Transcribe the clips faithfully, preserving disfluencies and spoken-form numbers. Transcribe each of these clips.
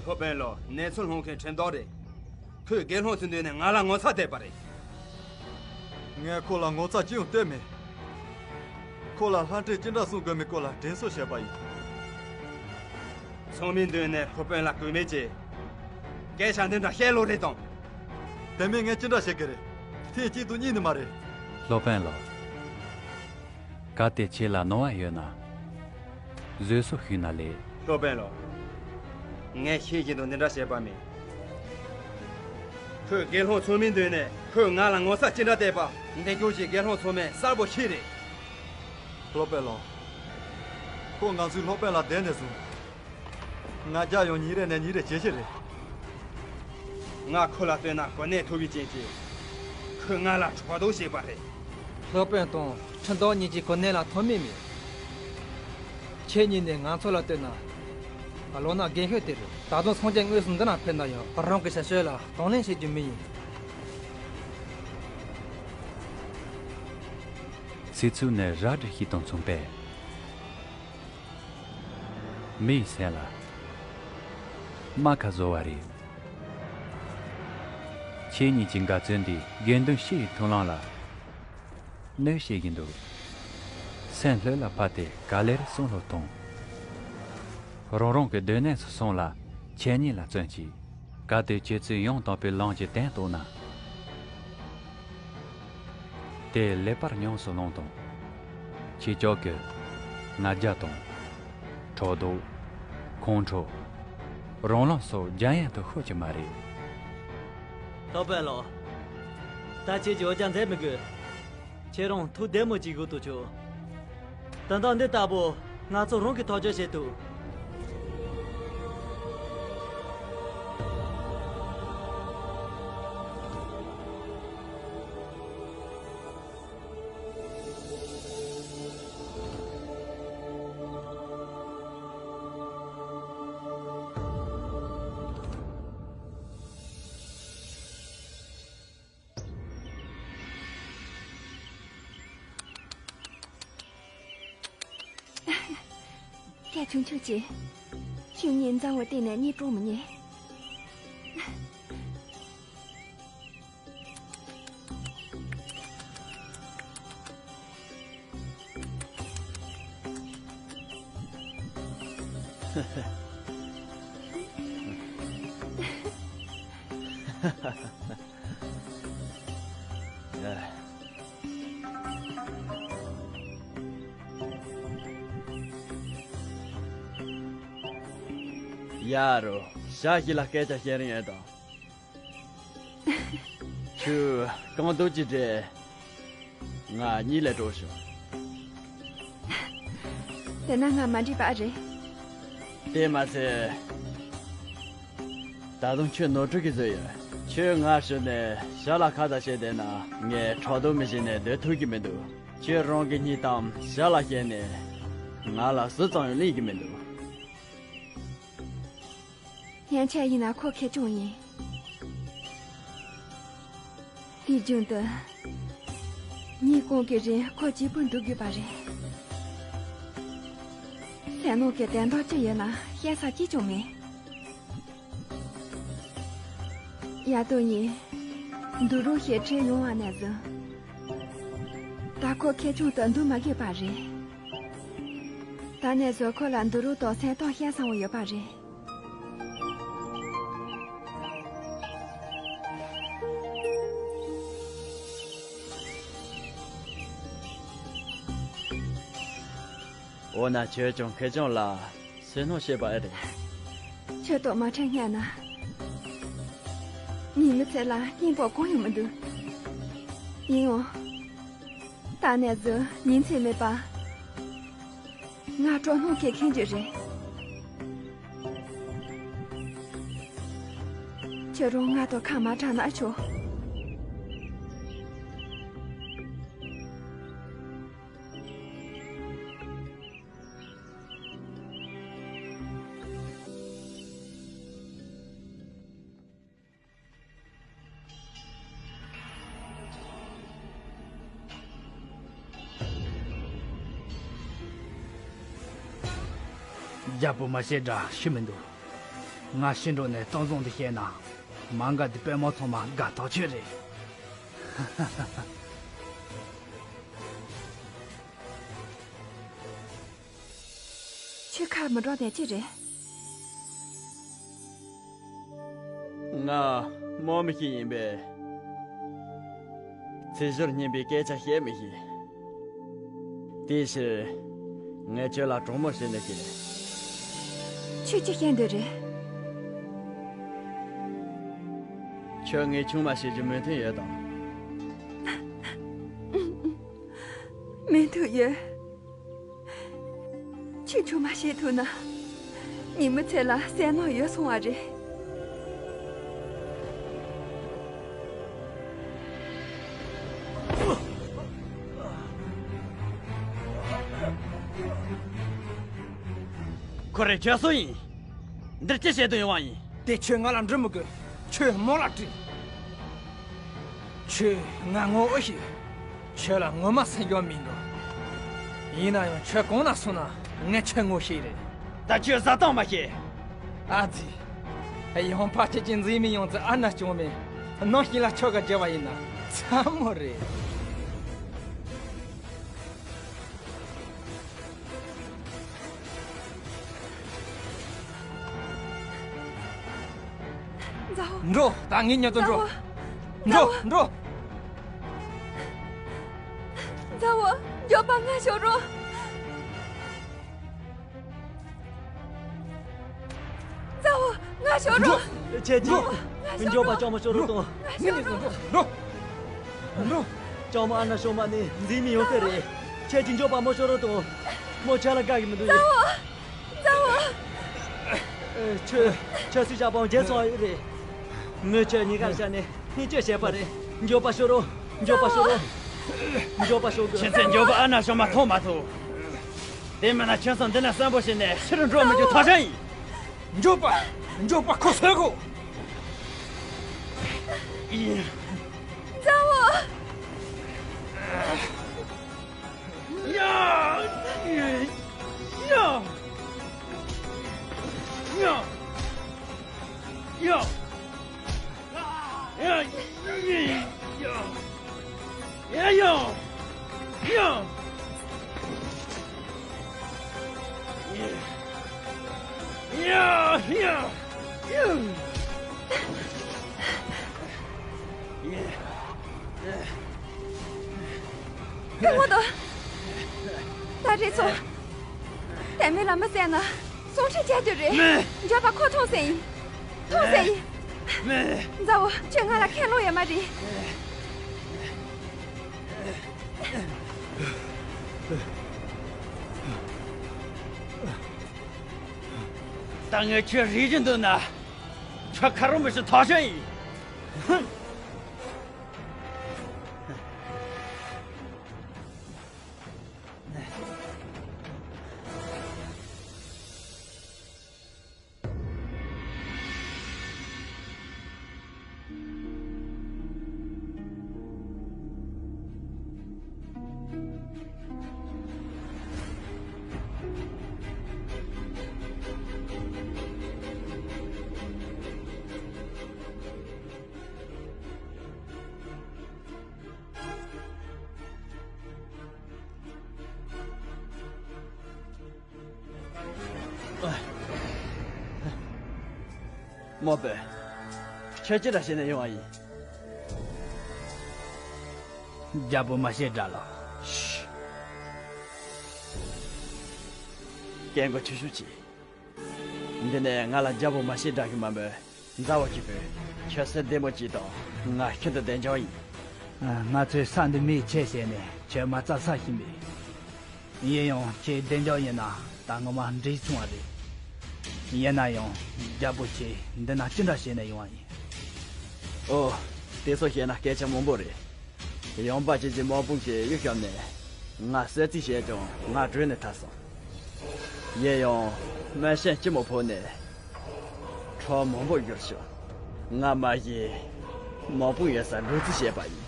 སློབ་དཔོན་ལགས། གནས་ཚུལ་སློང་མཁན་ཁྲིམས་ཐོག་རེད། ཁོས་དགེ་སློང་ཚོའི་མདུན་ནས་ང་ལ་ངོ་ཚ་བསྟན་པ་རེད། ངས་ཁོ་ལ་ངོ་ཚ་ཅི་ཡང་བསྟན་མེད། ཁོ་ལ་ལྷ་འདྲེ་ཅི་འདྲ་སྲུང་དགོས་མིན་སྐོར་ལ་དྲན་གསོ་བྱས་པ་ཡིན། ཚོགས་མིའི་མདུན་ནས་སློབ་དཔོན་ལ་གུས་མེད་ཀྱིས་སྐད་ཆ་འདི་འདྲ་བཤད་ལོ་རེད་དམ། དེ་མིན་ངས་ཅི་འདྲ་བྱེད་ཀྱི་རེད། ཐེངས་གཅིག་ཏུ་གཉིས་ནི་མ་རེད། སློབ་དཔོན་ལགས། གལ་ཏེ་ཁྱེད་ལ་སྣང་བ་ཡོད་ན། བཟོད་གསོལ་ཞུས་ན་ལེགས། སློབ་དཔོན་ལགས། ངས་ཤེས་བཞིན་དུ་འདི་འདྲ་བྱས་པ་མིན། ཁོས་དགེ་སློང་ཚོགས་མིའི་མདུན་ནས་ཁོས་ང་ལ་ངོ་ཚ་ཅི་འདྲ་བསྟན་པ་འདི་སྐྱོར་གྱི་དགེ་སློང་ཚོགས་མི་གསལ་པོ་ཤེས་རེད། སློབ་དཔོན་ལགས། ཁོ་ང་ཚོའི་སློབ་དཔོན་ལ་བསྡད་ནས་བཟུང་། ང་རྒྱལ་ཡང་ཉིན་རེ་ནས་ཉིན་རེ་ཇེ་ཆེ་རེད། ང་ཁོ་ལ་ལྟོས་ན་གོ་གནས་མཐོ་བའི་རྐྱེན་གྱིས་ཁོས་ང་ལ་ཕྲག་དོག་བྱས་པ་རེད། སློབ་དཔོན་དང་ཁྲིམས་ཐོག་གཉིས་ཀྱི་གོ་གནས་ལ་ཐོགས་མེད་མེད། ཁྱེད་གཉིས་ནི་ང་ཚོ་ལ་ལྟོས་ན་བློ་ན་རྒན་ཤོས་དེ་རེད། ད་དུང་སངས་རྒྱས་དངོས་སུ་འདི་ན་ཕེབས་ན་ཡང་རང་གི་བྱ་སྤྱོད་ལ་དང་ལེན་བྱེད་རྒྱུ་མི་ཡིན། སྲིད་ཚུལ་ནི་རལ་གྲི་ཞིག་དང་མཚུངས་པས། མིའི་སེམས་ལ་རྨ་ཁ་བཟོ་བ་རེད། ཁྱེད་གཉིས་ཀྱི་འགལ་རྩོད་འདིས་དགེ་འདུན་སྤྱི་ཡི་མཐུན་ལམ་ལ་གནོད་བྱེད་ཀྱི་འདུག་སེམས་ལྷོད་ལ་ཕབ་སྟེ་ག་ལེར་བསམ་བློ་གཏོང་། རང་རང་གི་སྡོད་གནས་སུ་སོང་ལ་ཁྱེད་གཉིས་ལ་བརྩོན་ཅིག་གལ་ཏེ་ཁྱེད་ཚོས་ཡང་དག་པའི་ལམ་གྱི་སྟེང་གཏོགས་ན། དེ་ལེགས་པར་ཉམས་སུ་བླང་དང་། ཁྱེད་ཅག་གིས་ང་རྒྱལ་དང་། ཕྲག་དོག་ཁོང་ཁྲོ། རང་ལམ་སོགས་རྒྱ་ཡན་དུ་ཤོད་ཀྱི་མ་རེད། སློབ་དཔོན་ལགས། ད་ཁྱེད་ཀྱིས་འུར་རྒྱག་མཛད་མི་དགོས། ཁྱེད་རང་ཐུགས་བདེ་མོ་ཅིག་བཞུགས་ཐུབ་ཆོག་དོན་དག་འདི་ལྟ་བུ་ང་ཚོ་རང་གིས་ཐག་གཅོད་བྱེད་ཐུབ། སྐད་ཆུང་ཆུང་བྱས། ཁྱོད་ངའི་འཛམ་བུ་གླིང་ནས་གཉིད་དཀྲོག་མི་ཉན། ཡ་རོ། ཞག་ཞིག་ལ་སྐད་ཆ་བཤད་རིན་ཡོད་དམ། ཁྱོད་རྐང་སྟོང་གཅིག་སྤྲད། ང་གཉིད་ལས་དཀྲོགས་བྱུང་། དེ་ན་ང་མ་འགྲིག་པ་རེད། དེ་མ་ཟད། ད་དུང་ཁྱོད་ནོར་འཁྲུལ་གྱིས་བཟོས་ཡོད། ཁྱོད་ང་ཞོན་ནས་ཞྭ་ལ་ཁ་ལྟ་བྱས་བསྡད་ན་ངས་ཕྲག་དོག་མི་བྱེད་ནས་སྡོད་ཐུབ་ཀྱི་མི་འདུག་ཁྱོད་རང་གི་སྙིང་གཏམ་ཞྭ་ལ་བཤད་ནས་ང་ལ་སུ་ཙམ་ཡང་གླེང་གི་མི་འདུག་ཡང་ཆ་ཡིན་ན་ཁོ་ཁེར་རྐྱང་ཡིན། དུས་རྒྱུན་དུ། ཉིན་གང་གི་རིང་ཁོ་གཅིག་པུ་འདུག་དགོས་པ་རེད། སེམས་ནང་གི་དོན་དག་ཅི་ཡོད་ན་བཤད་ས་གཅིག་ཀྱང་མེད། ཡ་དོ་ཡིན། འདུག་རོགས་ཞེས་དྲིས་ཡོང་བ་ནས་བཟུང་། ད་ཁོ་ཁེར་རྐྱང་དུ་འདུག་མ་དགོས་པ་རེད། ད་ནས་བཟུང་ཁོ་ལ་འདུག་རོགས་དང་སེམས་གཏམ་བཤད་ས་བོ་ཡོད་པ་རེད། འོ་ན་ཁྱོད་ཀྱང་ཁེར་རྐྱང་ལ་བསོད་ནམས་བྱེད་པ་ཨེ་རེད། ཁྱོད་དང་མ་འཕྲད་སྔོན་ན། ངའི་མི་ཚེ་ལ་སྙིང་པོ་གང་ཡང་མི་འདུག་ཡིན་འོང་། ད་ནས་བཟུང་ཉིན་མཚན་མེད་པ། ང་སྤྲོ་སྣང་གིས་ཁེངས་རྒྱུ་རེད། ཁྱོད་རང་ང་དང་ཁ་མ་གྲག་ན་ཆོག་རྒྱལ་པོ་མ་བྱེད་དྲག་ཤི་མི་འདུག་ང་ཤི་འགྲོ་ནས་གཏམ་བཟང་འདི་བཤད་ན། མ་འགའ་འདི་དཔོན་མོ་ཚང་མ་དགའ་ཐག་ཆོད་རེད། ཁྱོད་ཁ་མི་འགྲོ་དེ་ཅི་རེད། ང་དམག་མི་ཞིག་ཡིན་པས། ཚིག་སྦྱོར་སྙན་པའི་སྐད་ཆ་བཤད་མི་ཤེས། དེའི་ཕྱིར། ངས་ཁྱོད་ལ་གྲོགས་མོ་བྱས་ནས་ཤེས། ཁྱོད་ཅི་བཤད་འདོད་རེད། ཁྱོད་ངའི་ཆུང་མ་བྱེད་རྒྱུ་མོས་མཐུན་ཡོད་དམ། མོས་མཐུན་ཡོད། ཁྱོད་ཆུང་མ་བྱེད་ཐུབ་ན། ཉིན་མོ་ཚེ་ལ་སེམས་ནང་ཡོད་སོང་བ་རེད། ཁོ་རེ་ཁྱོད་སུ་ཡིན། འདིར་ཅི་བྱེད་དུ་ཡོང་བ་ཡིན། དེ་ཁྱོད་ང་ལ་འདྲི་མི་དགོས། ཁྱོད་དམག་ལ་དྲིས། ཁྱོད་ང་ངོ་ཨེ་ཤེས། ཁྱོད་ལ་ངོ་མ་སེམས་ཤུགས་མི་འདུག་ཡིན་ན་ཡང་ཁྱོད་གང་ན་སོང་ན་ངས་ཁྱོད་ངོ་ཤེས་རེད། ད་ཁྱོད་བཟའ་བཏང་མ་ཤེས། ཨ་ཙི། ཡང་ཕར་ཁྱེད་ཀྱི་མཛེས་མའི་ཡང་ཙི་ཨ་ན་སྐྱོང་མེད། ནང་བཞིན་ལ་ཁྱོད་ག་རྒྱལ་བ་ཡིན་ན་ཚ་མོ་རེད། མཛའ་བོ། འགྲོ། ད་ངའི་མྱུར་དུ་འགྲོ། མཛའ་བོ། འགྲོ། འགྲོ། མཛའ་བོ། མགྱོགས་པ་ང་ཤོག་རོགས། མཛའ་བོ། ང་ཤོག་རོགས། ཁྱེད་ཀྱིས་མགྱོགས་པ་ལྕམ་མོ་ཤོག་རོགས་དང་། ངའི་མྱུར་དུ་འགྲོ། འགྲོ། འགྲོ། ལྕམ་མོ་ཨ་ན་ཤོག་མ་ནི་མཛེས་མའི་ཡང་ཙི་རེད། ཁྱེད་ཀྱིས་མགྱོགས་པ་མོ་ཤོག་རོགས་དང་། མོ་ཁྱེད་ལ་དགའ་གི་མི་འདུག་ཡ། མཛའ་བོ། མཛའ་བོ། ཨེ། ཁྱོད། ཁྱོད་སུས་བྱ་བའང་བརྗེད་སོང་ཨ་ཡོད་རེད། མོས་ཁྱོད་གཉིས་ཀར་བཞག་ནས་བསྙས་བཅོས་བྱས་པ་རེད། མགྱོགས་པ་ཤོག་རོགས། མགྱོགས་པ་ཤོག་རོགས། མགྱོགས་པ་ཤོག་དགོས། ཁྱེད་ཚོས་མགྱོགས་པ་ཨ་ན་ཤོག་མ་ཐོན་མ་ཐུབ། དེ་མིན་ན་ཁྱེད་ཚོ་འདི་ན་གསོན་པོ་བྱས་ནས་ཕྱིར་འགྲོ་མི་རྒྱུ་ཐག་ཆོད་ཡིན། མགྱོགས་པ། མགྱོགས་པ་ཁོ་གསོད་དགོས། ཡིན། མཛའ་བོ། ཡ། ཡ། ཡ། ཡ། ཡ། ཡ། ཡ། སྐུ་ངོ་དང་། ད་རེས་ཚོ། དེ་མིན་ལ་མི་བསད་ན་སྲོག་ཁྲིམས་བཅད་རྒྱུ་རེད། མེད། འགྱོད་པ་ཁོ་མཐོང་ཟེར་ཡིན། མཐོང་ཟེར་ཡིན། མེད། མཛའ་བོ། ཁྱོད་ང་ལ་ཁས་ལོག་ཡོད་མ་རེད། ད་ངས་ཁྱོད་རིག་གི་འདུག་ན། ཁྱོད་ཁ་རོག་མི་བྱེད་ཐག་ཆོད་ཡིན། དམག་དཔོན། ཁྱོད་ཅི་འདྲ་བྱས་ནས་ཡོང་བ་ཡིན། རྒྱལ་པོ་མ་ཤེས་དགྲ་ལ། སྐད་མགོ་ཆེ་ཤོས་གྱིས། འདི་ནས་ང་ལ་རྒྱལ་པོ་མ་ཤེས་དགྲ་གི་མ་མོས། མཛའ་བོ་གཅིག་པུས་ཁྱོད་སེམས་བདེ་མོ་གཅིག་དང་ང་ཤིན་ཏུ་བདེ་འཇགས་ཡིན། ང་ཚོས་ས་འདི་མེ་ཆད་བྱས་ནས་ཁྱོད་མ་རྩ་ས་ཞིམ་པས། ཡིན་ཡང་ཁྱེད་བདེ་འཇགས་ཡིན་ན་ད་ངོ་མ་འགྲིག་སོང་བ་རེད། ཡིན་ན་ཡང་རྒྱལ་པོ་ཁྱེད་འདི་ན་ཅི་འདྲ་བྱས་ནས་ཡོང་བ་ཡིན། ཨོ། དེ་ཚོ་བཤད་ན་སྐད་ཆ་མང་པོ་རེད། ཡངས་པ་ཅན་གྱི་དམག་དཔུང་ཞིག་གཡུག་བརྒྱབ་ནས་ང་གསོད་རྩིས་བྱས་ཀྱང་ང་བྲོས་ནས་ཐར་སོང་། ཡིན་ཡང་སྨན་ཤིང་ལྕི་མོ་ཕོག་ནས་ཁྲག་མང་པོ་གཡུར་བྱུང་། ང་མ་གཞི་དམག་དཔུང་ཡོད་སར་འགོ་རྩིས་བྱས་པ་ཡིན།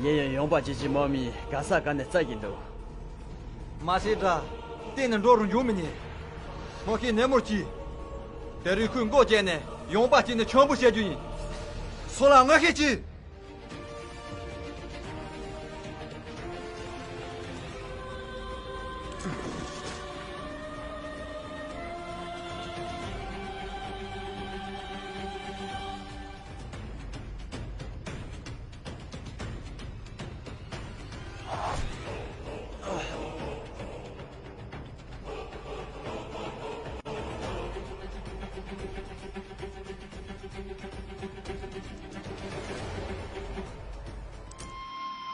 ཡིན་ཡང་ཡངས་པ་ཅན་གྱི་དམག་མིས་ག་ས་ག་ནས་བཙལ་གྱིན་འདུག་མ་ཤེས་དགྲ། གཏན་ནས་འགྲོ་རུ་འཇུག་མི་ཉན། ངོ་ཤེས་ནན་མོར་གྱིས། དེ་རིང་ཁོའི་མགོ་བཅད་ནས་ཡངས་པ་བྱས་ནས་ཆེན་པོ་བྱ་རྒྱུ་ཡིན། སོང་ལ་ངར་ཤེད་གྱིས།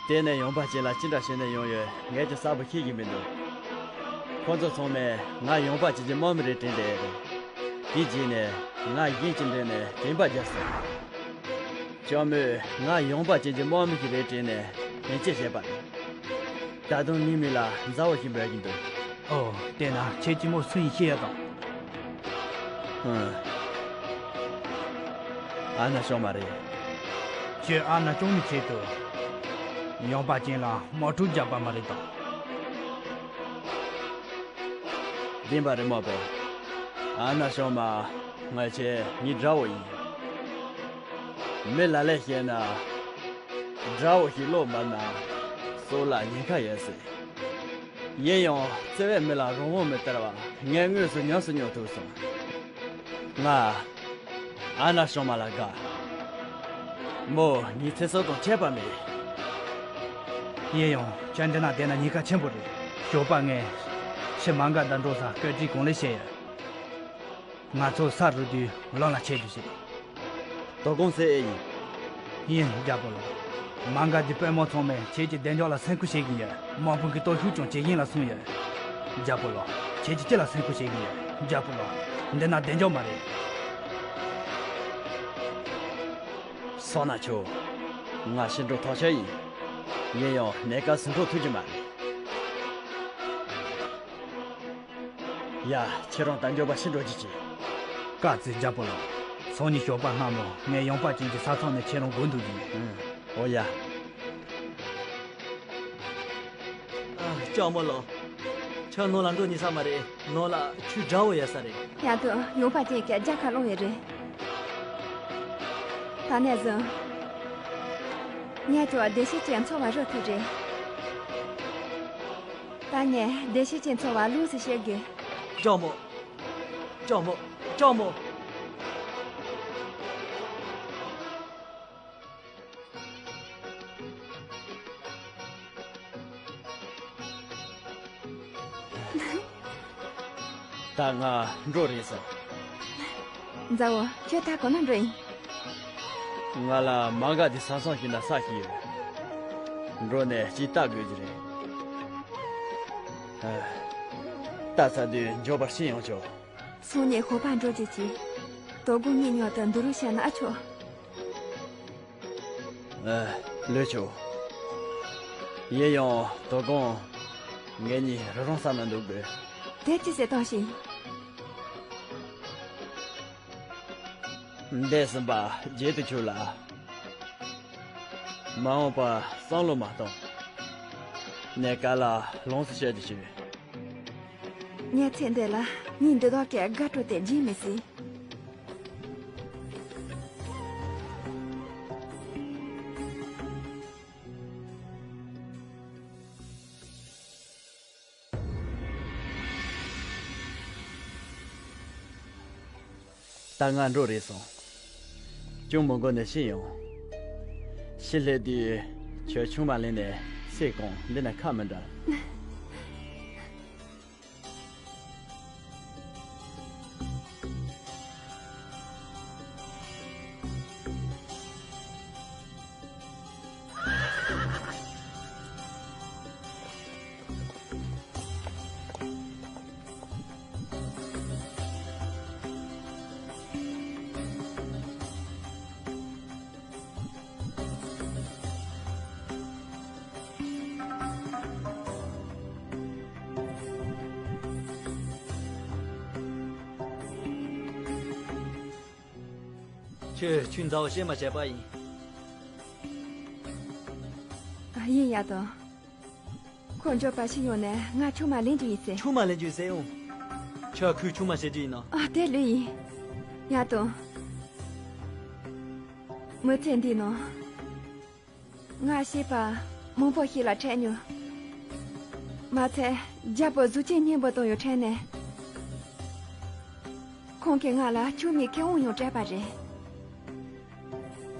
དེ་ནས་ཡངས་པ་ཅན་ལ་ཅི་འདྲ་བྱས་ནས་ཡོང་ཡོད་ངས་ཀྱང་གསལ་པོ་ཤེས་ཀྱི་མི་འདུག་ཁོ་ཚོ་ཚང་མས་ང་ཡངས་པ་ཅན་གྱི་དམག་མི་རེད་དྲན་བསྡད་ཡོད་རེད། དེའི་རྗེས་ནས་ང་གཞན་གྱི་མདུན་ནས་དྲན་པ་བརྒྱབ་སོང་། ལྕམ་མོས་ང་ཡངས་པ་ཅན་གྱི་དམག་མི་ཞིག་རེད་དྲན་ནས་ཉེས་ཆད་བྱས་པ་རེད། ད་དུང་ངའི་མིང་ལ་མཛའ་བོ་ཞིག་འབོད་ཀྱིན་འདུག་ཨོ། དེས་ན་ཁྱེད་ཀྱི་མོ་སུ་ཡིན་ཤེས་ཡ་དང་། ཨ་ནེ་ཤོ་མ་རེད། ཁྱོད་ཨ་ནེ་ཤོ་མའི་ཆེད་དུ་ཡངས་པ་ཅན་ལ་དམག་འཁྲུག་བརྒྱབ་པ་མ་རེད་དམ། བདེན་པ་རེད་དམག་དཔོན། ཨ་ནེ་ཤོ་མ་ང་ཆེ་ངའི་དགྲ་བོ་ཡིན། མི་ལ་ལས་བཤད་ན་དགྲ་བོ་ཞིག་བློ་འབབ་ན་སྲོག་ལ་ཉེན་ཁ་ཡོད་སྲིད། ཡིན་ཡང་བརྩེ་བའི་མི་ལ་རང་དབང་མི་སྟེར་བ་ངས་དངོས་སུ་ཉམས་སུ་མྱོང་ཐུབ་སོང་། ང་ཨ་ནེ་ཤོ་མ་ལ་དགའ། མོ་ངའི་ཚེ་སྲོག་དང་ཁྱད་པར་མེད། ཡིན་ཡང་ཁྱོད་འདི་ན་བསྡད་ན་ཉེན་ཁ་ཆེན་པོ་རེད། ཞོགས་པ་ངས་ཁྱི་མ་འགའ་དང་འགྲོ་ས་བཀོད་སྒྲིག་གང་ལེགས་བྱས་ཡོད། ང་ཚོ་ས་རུབ་དུས་ལམ་ལ་ཆས་རྒྱུ་བྱེད། དོ་དགོང་ཟེར་ཨེ་ཡིན། ཡིན་རྒྱལ་པོ་ལགས། མ་འགའ་དེ་དཔོན་དམག་ཚང་མས་ཁྱེད་ཀྱི་བདེ་འཇགས་ལ་སེམས་ཁུར་བྱེད་ཀྱི་ཡོད། དམག་དཔུང་གི་སྟོབས་ཤུགས་ཀྱང་ཇེ་ཞན་ལ་སོང་ཡོད། རྒྱལ་པོ་ལགས། ཁྱེད་ཀྱིས་ཅི་ལ་སེམས་ཁུར་བྱེད་ཀྱི་ཡོད། རྒྱལ་པོ་ལགས། འདི་ན་བདེ་འཇགས་མ་རེད། སོང་ན་ཆོག་ང་ཤི་འགྲོ་ཐག་ཆོད་ཡིན། ཡིན་ཡང་གནས་སྐབས་སུ་འགྲོ་ཐུབ་ཀྱི་མ་རེད། ཡ། ཁྱེད་རང་ད་མགྱོགས་པ་ཕྱིར་འགྲོ་རྒྱུ་བྱེད། སྐབས་ཙི་རྒྱལ་པོ་ལགས། སང་ཉིན་ཞོགས་པ་སྔ་མོ་ངས་ཡངས་པ་ཅན་གྱི་ས་མཚམས་ནས་ཁྱེད་རང་སྒུག་འདུག་གི་ཡིན། ཨོ་ཡ། ཨ། ལྕམ་མོ་ལགས། ཁྱོད་ནང་ལ་འགྲོ་ཉན་ས་མ་རེད། ནང་ལ་ཁྱོད་དགྲ་བོ་ཡོད་ས་རེད། ཡ། དོ་ཡངས་པ་ཅན་གྱི་རྒྱལ་ཁ་ལོངས་ཡོད་རེད། ད་ནས་བཟུང་ངས་ཁྱོད་བདེ་སྐྱིད་ཅན་འཚོ་བ་རོལ་ཐུབ་རེད། ད་ངས་བདེ་སྐྱིད་ཅན་འཚོ་བ་ལོངས་སུ་སྤྱོད་དགོས། ལྕམ་མོ། ལྕམ་མོ། ལྕམ་མོ། ད་ང་འགྲོ་རན་སོང་། མཛའ་བོ། ཁྱོད་ད་ག་ནས་འགྲོ་ཡིན། ང་ལ་མ་འགའ་དེ་ས་མཚམས་ཤིག་ན་ས་ཞིག་ཡོད། འགྲོ་ནས་ཅིག་ལྟ་དགོས་ཀྱི་རེད། ཨ། ལྟ་ཚར་དུས་མགྱོགས་པར་ཕྱིར་ཡོང་ཆོག་སང་ཉིན་ཞོགས་པ་འགྲོ་རྒྱུ་བྱེད། དོ་དགོང་ངའི་མཉམ་དུ་འདུག་རོགས་བྱས་ན་ཨ་ཆོག་ཨ། ལོས་ཆོག་ཡིན་ཡང་དོ་དགོང་ངེད་གཉིས་རི་རོང་ས་ན་འདུག་དགོས། དེ་ཅི་ཟེར་བཏང་ཞིག་འདས་ཟིན་པ་བརྗེད་དུ་ཆུག་ལ། མ་འོངས་པ་བསམ་བློ་མ་གཏོང་། གནས་སྐབས་ལ་ལོངས་སུ་སྤྱོད་རྒྱུ་བྱོས། ངའི་ཚེ་འདི་ལ་ངའི་འདི་དག་གི་དགའ་སྤྲོ་དེ་བརྗེད་མི་སྲིད། ད་ང་འགྲོ་རན་སོང་། ཅུང་མི་འགོར་ནས་ཕྱིར་ཡོང་། ཕྱིར་སླེབས་དུས་ཁྱོད་ཆུང་མ་ལེན་ནས་སེ་གང་འདི་ན་ཁ་མི་འབྲལ། ཁྱོད་ཁྱོད་མཛའ་བོ་ཤེས་མ་བྱས་པ་ཡིན། ཨ། ཡིན་ཡ་དང་། ཁོ་མགྱོགས་པ་ཕྱིར་ཡོང་ནས་ང་ཆུང་མ་ལེན་རྒྱུ་ཡིན་ཟེར། ཆུང་མ་ལེན་རྒྱུ་ཡིན་ཟེར་ཡོང་། ཁྱོད་ཁོའི་ཆུང་མ་བྱེད་རྒྱུ་ཡིན་ནོ། ཨ། དེ་ལོས་ཡིན། ཡ་དང་། མི་ཚེ་འདིའི་ནང་། ང་ཤེས་པ་མང་པོ་ཞིག་ལ་འཕྲད་མྱོང་། མ་ཚད་རྒྱལ་པོ་གཟུགས་ཅན་སྙིང་པོ་དང་ཡང་འཕྲད་ནས། ཁོང་གིས་ང་ལ་ཆུང་མའི་ཁེ་དབང་ཡང་སྤྲད་པ་རེད།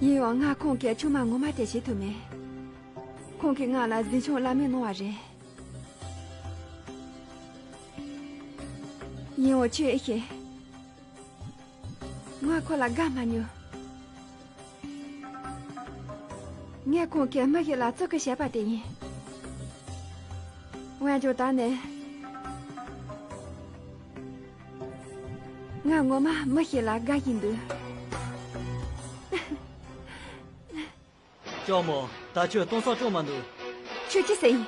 ཡིན་ཡང་ང་ཁོང་གི་ཆུང་མ་ངོ་མ་དེ་བྱེད་ཐུབ་མེད། ཁོང་གིས་ང་ལ་གཟི་མཆོང་བླ་མེད་གནང་བ་རེད། ཡིན་འོ་ཆོས་ཨེ་ཤེས། ང་ཁོ་ལ་དགའ་མ་མྱོང་། ངས་ཁོང་གི་མི་ཞིག་ལ་བརྩི་བཀུར་བྱས་པ་དེ་ཡིན། འོན་ཀྱང་ད་ནས། ང་ངོ་མ་མི་ཞིག་ལ་དགའ་བཞིན་འདུག། ལྕགས་མོ། ད་ཁྱོད་གཏོང་ས་ཅང་མི་འདུག། ཁྱོད་ཅི་ཟེར་ཡིན།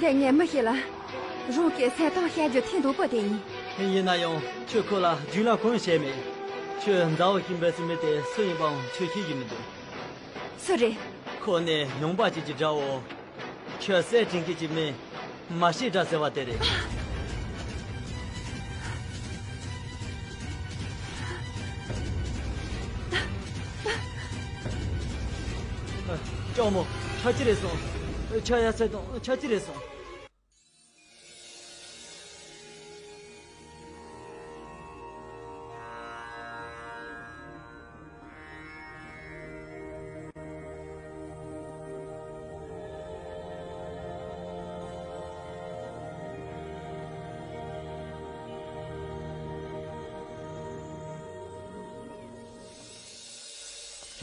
འདི་ངས་མི་ཞིག་ལ་རང་གི་སེམས་གཏམ་བཤད་རྒྱུ་ཐེངས་དང་པོ་དེ་ཡིན། ཡིན་ན་ཡང་ཁྱོད་ཁོ་ལ་རྒྱུས་ལོན་གང་ཡང་བྱས་མེད། ཁྱོད་མཛའ་བོ་ཞིག་འབོད་སྲིད་མི་དེ་སུ་ཡིན་པའང་ཁྱོད་ཤེས་ཀྱི་མི་འདུག། སུ་རེད། ཁོ་ནི་ཡང་པ་ཅིག་གི་དགྲ་བོ། ཁྱོད་སྲས་དྲིན་སྐྱིད་ཀྱི་མི། མ་ཤེས་དགྲ་ཟེར་བ་དེ་རེད། ལྕགས་མོ། ཆ་ཅི་རེད་སོང་། ཆ་ཡ་ཚད་དང་ཆ་ཅི་རེད་སོང་།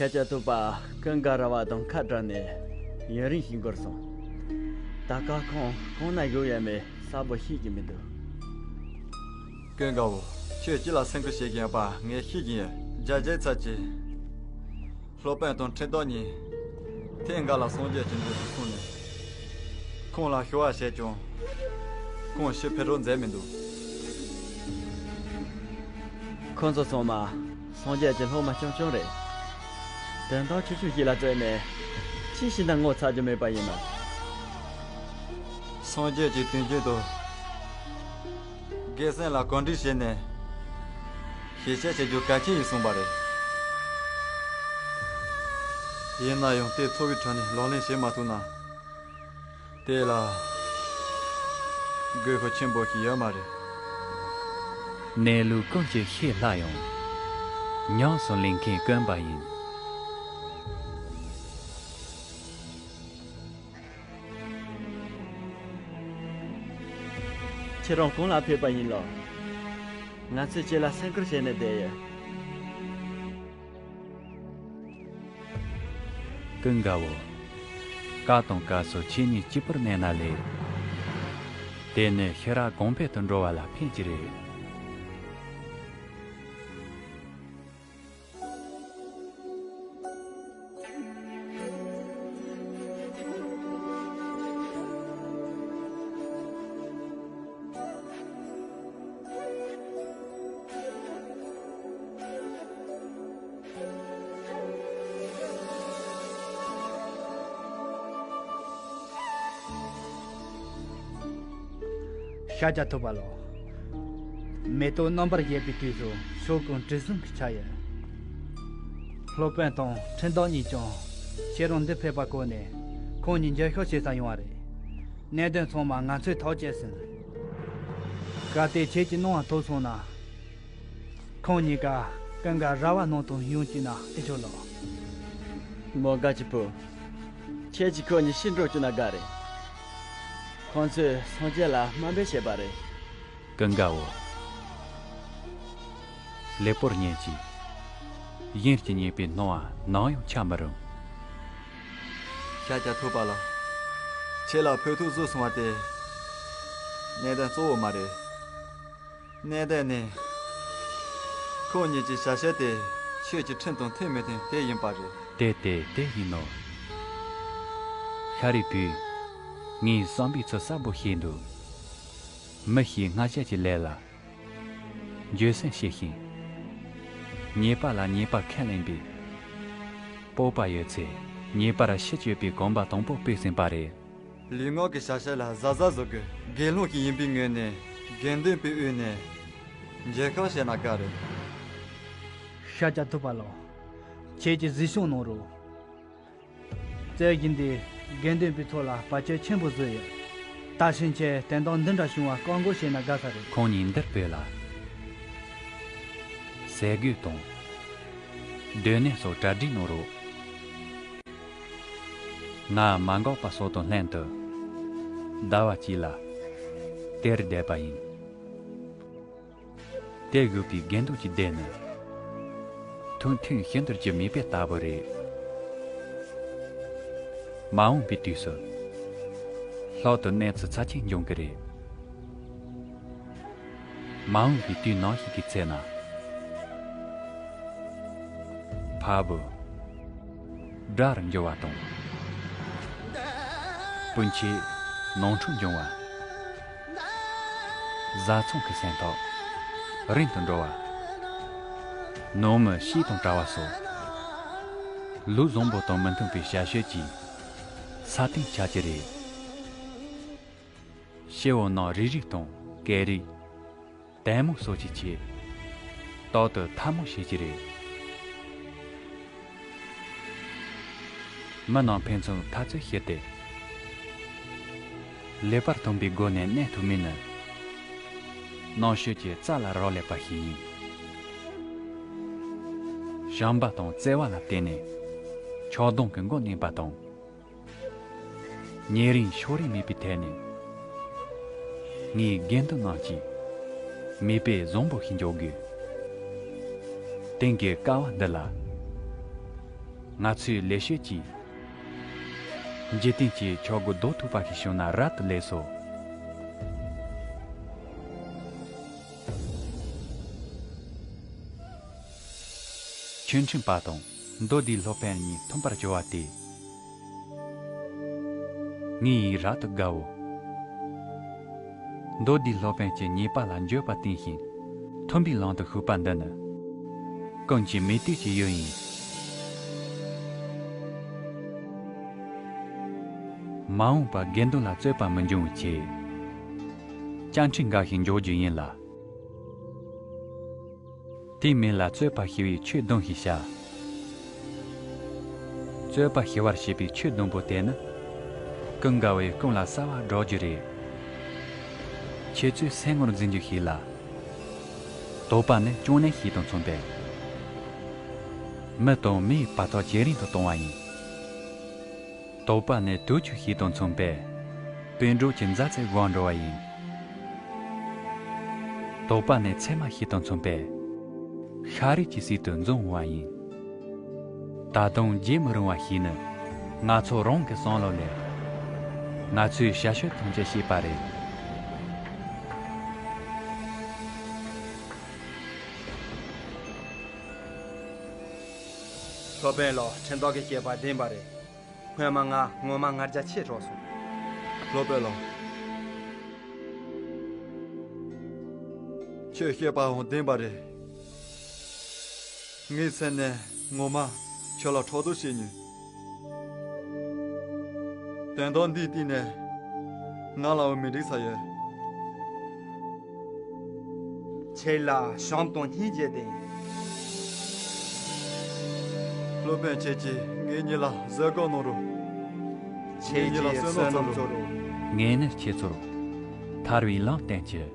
ཤཱཀྱ་ཐུབ་པ་ཀུན་དགའ་ར་བ་དང་ཁ་བྲལ་ནས་ཡུན་རིང་ཞིག་འགོར་སོང་། ད་དཀའ་ཁང་གང་ན་བཞུགས་ཡོད་མེད་གསལ་པོ་ཤེས་ཀྱི་མི་འདུག། ཀུན་དགའ་བོ། ཁྱོད་ཅི་ལ་སེམས་ཁུར་བྱེད་ཀྱིན་ཡོད་པ་ངས་ཤེས་ཀྱིན་ཡོད། རྒྱལ་བྱེད་ཚར་གྱིས། སློབ་དཔོན་དང་ཁྲི་ཐོག་གཉིས། ཐེངས་འགའ་ལ་སངས་རྒྱས་ཀྱི་མདུན་དུ་སོང་ནས། ཁོང་ལ་ཞུ་བ་བྱས་ཀྱང་། ཁོང་ཕྱིར་ཕེབས་རོགས་མཛད་མི་འདུག། ཁོང་ཚོ་ཚང་མ་སངས་རྒྱས་ཀྱི་སློབ་མ་རྐྱང་རྐྱང་རེད། དོན་དག་ཆུང་ཆུང་ཞིག་ལ་བརྩོན་ནས་ཅི་ཞིག་ན་ངོ་ཚ་རྒྱུ་མེད་པ་ཡིན་ནམ། སངས་རྒྱས་ཀྱི་དོན་རྐྱེན་དུ། དགེ་སེམས་ལ་གོམས་འདྲིས་བྱས་ནས། ཞིབ་དཔྱད་བྱེད་རྒྱུ་གལ་ཆེན་ཡིན་གསུངས་པ་རེད། ཡིན་ན་ཡང་དེ་འཚོ་བའི་ཁྲོད་ནས་ལག་ལེན་བྱེད་མ་ཐུབ་ན། དེ་ལ་དགོས་མཁོ་ཆེན་པོ་ཞིག་ཡོད་མ་རེད། གནས་ལུགས་ཀུན་གྱིས་ཤེས་སླ་ཡང་། ཉམས་སུ་ལེན་མཁན་དཀོན་པ་ཡིན། ཁྱེད་རང་གང་ལ་ཕེབས་པ་ཡིན་ལགས། ང་ཚོས་ཁྱེད་ལ་སེམས་ཁུར་བྱས་ནས་བསྡད་ཡོད། ཀུན་དགའ་བོ། སྐབས་དང་སྐབས་སུ་ཁྱེད་གཉིས་གཅིག་པུར་གནས་ན་ལེགས། དེ་ནི་ཤེས་རབ་གོང་འཕེལ་དུ་འགྲོ་བ་ལ་ཕན་གྱི་རེད། ཤཱཀྱ་ཐུབ་པ་ལགས། མེ་ཏོག་རྣམ་པར་བཞད་པའི་དུས་སུ་ཕྱོགས་ཀུན་དྲི་བསུང་གིས་ཁྱབ་ཡོད། སློབ་དཔོན་དང་ཁྲིམས་བདག་གཉིས་ཀྱང་ཁྱེད་རང་འདིར་ཕེབས་པ་གོ་ནས་ཁོང་གཉིས་མཇལ་ཤོག་བྱེད་སར་ཡོང་བ་རེད། གནད་དོན་ཚང་མ་ང་ཚོས་ཐག་བཅད་ཟིན། གལ་ཏེ་ཁྱེད་ཀྱིས་གནང་བ་ཐོབ་སོང་ན། ཁོང་གཉིས་ཀ་ཀུན་དགའ་ར་བ་ནང་དུ་ཡོང་བཅུག་ན་ཨེ་ཆོག་ལགས། མོ་དགའ་སྐྱིད་པོ། ཁྱེད་ཀྱིས་ཁོ་གཉིས་ཕྱིར་འགྲོ་བཅུག་ན་དགའ་རེད། ཁོང་ཚོས་སངས་རྒྱས་ལ་དམའ་འབེབས་བྱས་པ་རེད། ཀུན་དགའ་བོ། ལེགས་པོར་ཉོན་ཅིག། གཞན་གྱིས་རྙེད་པའི་སྣང་བ་ནམ་ཡང་འཆའ་མི་རུང་། ཤཱཀྱ་ཐུབ་པ་ལགས། ཁྱེད་ལ་ཕོག་ཐུག་བཟོས་སོང་བ་དེ། གནད་དོན་གཙོ་བོ་མ་རེད། གནད་དོན་ནི། ཁོང་གཉིས་ཀྱི་བྱ་བྱེད་དེ་ཆོས་ཀྱི་ཁྲིམས་དང་མཐུན་མི་མཐུན་དེ་ཡིན་པ་རེད། དེ་དེ་དེ་ཡིན་ནོ། ཤཱ་རིའི་བུས། ངའི་བསམ་པའི་ཚུལ་གསལ་པོ་ཤེས་འདུག། མི་ཞིག་སྔར་བྱས་ཀྱི་ལས་ལ། འགྱོད་སེམས་བྱེད་ཤིང་། ཉེས་པ་ལ་ཉེས་པ་ཁས་ལེན་པའི། སྤོབས་པ་ཡོད་ཚེ་ཉེས་པར་ཕྱི་བཅོས་པའི་གོམ་པ་དང་པོ་སྤོས་ཟིན་པ་རེད། ལུས་ངག་གི་བྱ་བྱེད་ལ་གཟབ་གཟབ་བཟོ་དགོས། དགེ་སློང་ཞིག་ཡིན་པའི་ངོས་ནས་དགེ་འདུན་པའི་དབུས་ནས་མཇལ་ཁ་བྱས་ན་དགའ་རེད། ཤཱཀྱ་ཐུབ་པ་ལགས། ཁྱེད་ཀྱིས་གཟིགས་སྐྱོང་གནང་རོགས། རྩོད་གཞི་འདིས་དགེ་འདུན་པའི་ཚོགས་ལ་བར་ཆད་ཆེན་པོ་བཟོས་ཡོད། ད་ཕྱིན་ཆད་དོན་དག་འདི་འདྲ་བྱུང་བ་བཀག་འགོག་བྱས་ན་དགའ་ས་རེད། ཁོང་ཉིད་འདིར་ཕེབས་ལ། ཟས་གོས་དང་། སྡོད་གནས་སོགས་གྲ་སྒྲིག་གནང་རོགས། ང་མ་འགགས་པ་སོགས་དང་ལྷན་དུ་ཟླ་བ་གཅིག་ལ་དེར་བསྡད་པ་ཡིན། དེར་བཞུགས་པའི་དགེ་འདུན་གྱི་སྡེ་ནི་ཐུང་ཐུང་ཤིན་ཏུ་རྒྱུ་མེད་པའི་ལྟ་བུ་རེད། མ་འོངས་པའི་དུས་སུ་ལྷག་ཏུ་གནས་ཚུལ་ཚབས་ཆེན་འབྱུང་གི་རེད། མ་འོངས་པའི་དུས་ནམ་ཞིག་གི་ཚེ་ན། ཕ་བུ་དགྲར་འགྱུར་བ་དང་། སྤུན་མཆེད་ནོར་འཁྲུལ་འབྱུང་བ། བཟའ་ཚང་གི་སེམས་ཐག་རིང་དུ་འགྲོ་བ། ནང་མི་ཤི་དང་བྲལ་བ་སོགས། ལུགས་བཟང་པོ་དང་མི་མཐུན་པའི་བྱ་སྤྱོད་ཀྱིས་ས་སྟེང་ཆགས་ཀྱི་རེད། སྤྱི་བོ་ནང་རིག་རིག་དང་སྐད་རིགས། དལ་མོ་སོགས་ཀྱི་ཆེད། རྟག་ཏུ་ཐལ་མོ་བྱེད་ཀྱི་རེད། མི་རྣམས་ཕན་ཚུན་འཐབ་རྩོད་བྱས་ཏེ། ལེགས་པར་མཐུན་པའི་སྒོ་ནས་གནས་ཐུབ་མིན་ནི། རྣམ་དཔྱོད་ཀྱི་རྩལ་ལ་རག་ལས་པ་ཞིག་ཡིན། བྱམས་པ་དང་བརྩེ་བ་ལ་བརྟེན་ནས་ཆགས་སྡང་གི་མགོ་མནན་པ་དང་། ཉེ་རིང་ཕྱོགས་རིས་མེད་པའི་ཐད་ནས། ངའི་དགེ་འདུན་རྣམས་ཀྱིས་མིག་དཔེ་བཟང་པོ་ཞིག་འཇོག་དགོས། དེང་གི་སྐབས་འདི་ལ། ང་ཚོས་ལེགས་བཤད་ཀྱིས། འཇིག་རྟེན་གྱི་ཆག་སྒོ་ཟློག་ཐུབ་པ་ཞིག་བྱུང་ན་རབ་ཏུ་ལེགས་སོ། ཆོས་ཁྲིམས་པ་དང་མདོ་སྡེའི་སློབ་དཔོན་གཉིས་མཐུན་པར་གྱུར་པ་དེ། ངེད་ཡིན་རབ་ཏུ་དགའ་བོ། མདོ་སྡེའི་སློབ་དཔོན་གྱི་ཉེས་པ་ལ་འགྱོད་པ་བསྟེན་ཞིང་མཐུན་པའི་ལམ་དུ་ཞུགས་པ་འདི་ནི། ཀུན་གྱི་མོས་གཏོད་ཀྱི་ཡུལ་ཡིན། མ་འོངས་པར་དགེ་འདུན་ལ་རྩོད་པ་མི་འབྱུང་བའི་ཆེད། བཅའ་ཁྲིམས་འགའ་ཞིག་འཇོག་རྒྱུ་ཡིན་ལ། དེའི་མིང་ལ་རྩོད་པ་ཞི་བའི་ཆོས་བདུན་ཞེས་བྱ། རྩོད་པ་ཞི་བར་བྱེད་པའི་ཆོས་བདུན་པོ་དེ་ནི། ཀུན་དགའ་བོའི་ཀུན་ལ་གསལ་བར་སྒྲོག་རྒྱུ་རེད། ཁྱེད་ཚོས་སེམས་ངོར་འཛིན་རྒྱུ་ཞིག་ལ། དོགས་པ་ནི་གཅུང་ནན་ཞིག་དང་མཚུངས་པས། མི་དང་མིའི་བར་ཐག་ཇེ་རིང་དུ་གཏོང་བ་ཡིན། དོགས་པ་ནི་དུག་ཆུ་ཞིག་དང་མཚུངས་པས། པུས་འགྲོས་ཀྱི་འཛའ་རྩེར་འགོག་འགྲོ་བ་ཡིན། དོགས་པ་ནི་ཚེར་མ་ཞིག་དང་མཚུངས་པས། ཤ་རུས་ཀྱི་ཟུར་དུ་འཛུལ་འོང་བ་ཡིན། ད་དུང་བརྗེད་མི་རུང་བ་ཞིག་ནི། ང་ཚོ་རང་གི་བསམ་བློ་ལས། ང་ཚོའི་བྱ་སྤྱོད་ཐམས་ཅད་ཤེས་པ་རེད། སློབ་དཔོན་ལགས། ཁྲིམས་ཐག་གི་བཤད་པ་བདེན་པ་རེད། སྔོན་མ་ང་ངོ་མ་ང་རྒྱལ་ཆེ་དྲགས་སོང་། སློབ་དཔོན་ལགས། ཁྱོད་བཤད་པའང་བདེན་པ་རེད། ངའི་སེམས་ནས་ངོ་མ་ཁྱོད་ལ་ཕྲག་དོག་བྱེད་མྱོང་། དོན་དག་འདིའི་སྟེང་ནས་ང་ལའང་མི་འགྲིག་ས་ཡོད། ཁྱེད་ལ་བྱམས་དང་སྙིང་རྗེ་ལྡན། སློབ་དཔོན་ཁྱེད་ཀྱིས་ངེད་གཉིས་ལ་བཟོད་སྒོམ་གནང་རོགས། ཁྱེད་ཀྱིས་བསོད་ནམས་བསྩལ་རོགས། ངས་ནི་ཁྱེད་ཚོར་ཐར་བའི་ལམ་བསྟན་གྱི།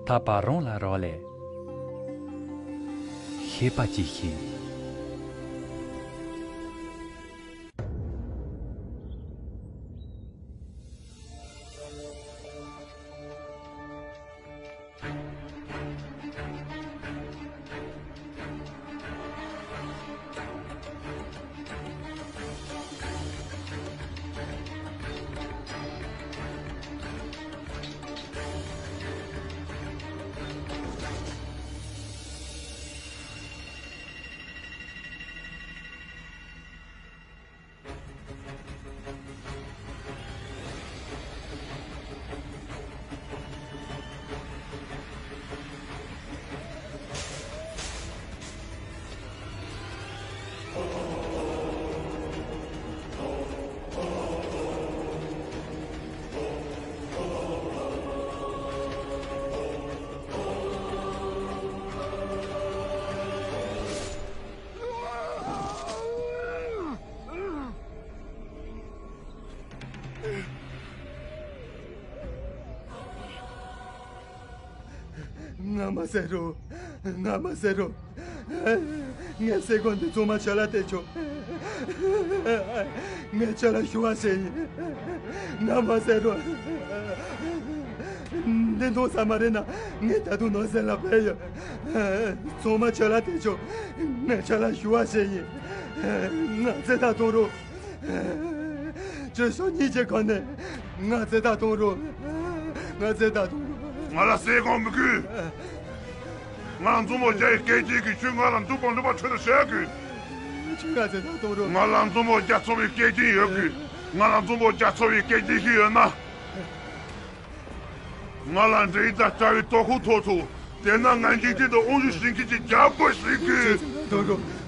ཐར་པ་རང་ལ་རག་ལས། ཤེས་པ་གྱིས་ཤིག། ང་མ་བསད་རོགས། ང་མ་བསད་རོགས། ངའི་སེ་གོལ་འདི་ཚང་མ་ཁྱོད་ལ་སྟེར་ཆོག་ངས་ཁྱོད་ལ་ཞུ་བ་བྱས་ཡིན། ང་མ་བསད་རོགས། འདི་འདུག་ས་མ་རེད་ན་ངས་ད་དུང་ནོར་སེམས་ལ་ཕན་ཡོད། ཚང་མ་ཁྱོད་ལ་སྟེར་ཆོག་ངས་ཁྱོད་ལ་ཞུ་བ་བྱས་ཡིན། ང་བཙན་ཐབས་གཏོང་རོགས། ཁྱོད་ཕྱོགས་གཉིས་ཀྱི་སྒང་ནས་ང་བཙན་ཐབས་གཏོང་རོགས། ང་བཙན་ཐབས་གཏོང་རོགས། ང་ལ་སེ་གོལ་མི་དགོས། ང་ལ་མཛུབ་མོ་རྒྱག་ཡི་སྐད་ཅིག་གིས་ཁྱོད་ང་ལ་འདུག་པ་འདུག་པ་ཁྱོད་ལ་བཤད་དགོས། ཁྱོད་ང་བཙན་ཐབས་གཏོང་རོགས། ང་ལ་མཛུབ་མོ་རྒྱག་ཚར་བའི་སྐད་ཅིག་ཡོད་དགོས། ང་ལ་མཛུབ་མོ་རྒྱག་ཚར་བའི་སྐད་ཅིག་ཞིག་ཡོད་ན། ང་ལ་འདྲེ་དང་བཅའ་བའི་ལྟོ་ཁུག་ཐོགས་ཐུབ། དེས་ན་ང་འཇིག་རྟེན་དུ་དབང་ཞུ་བྱེད་མཁན་གྱི་རྒྱལ་པོ་ཞིག་གིས། ཁྱོད་ང་བཙན་ཐབས་གཏོང་རོགས།